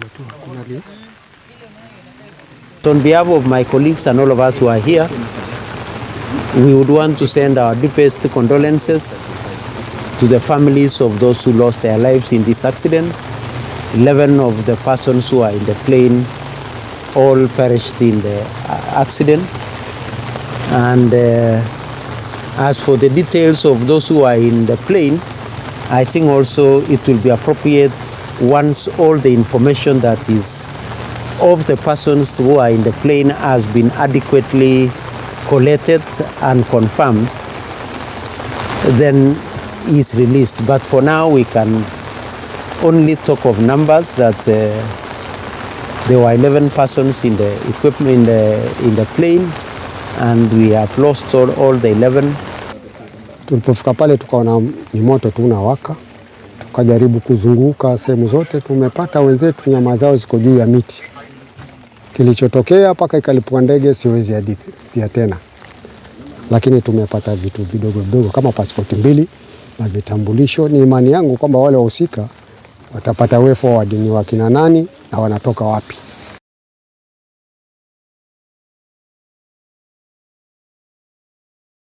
Tu hakuna aliye On behalf of my colleagues and all of us who are here, we would want to send our deepest condolences to the families of those who lost their lives in this accident. 11 of the persons who are in the plane all perished in the accident. And as for the details of those who are in the plane, I think also it will be appropriate once all the information that is of the persons who are in the plane has been adequately collated and confirmed, then is released. But for now, we can only talk of numbers that there were 11 persons in the equipment in the plane, and we have lost all the 11. Tulipofika pale tukaona ni moto tu unawaka, tukajaribu kuzunguka sehemu zote, tumepata wenzetu nyama zao ziko juu ya miti. Kilichotokea mpaka ikalipua ndege siwezi hadithia tena, lakini tumepata vitu vidogo vidogo kama pasipoti mbili na vitambulisho. Ni imani yangu kwamba wale wahusika watapata way forward, ni wakina nani na wanatoka wapi.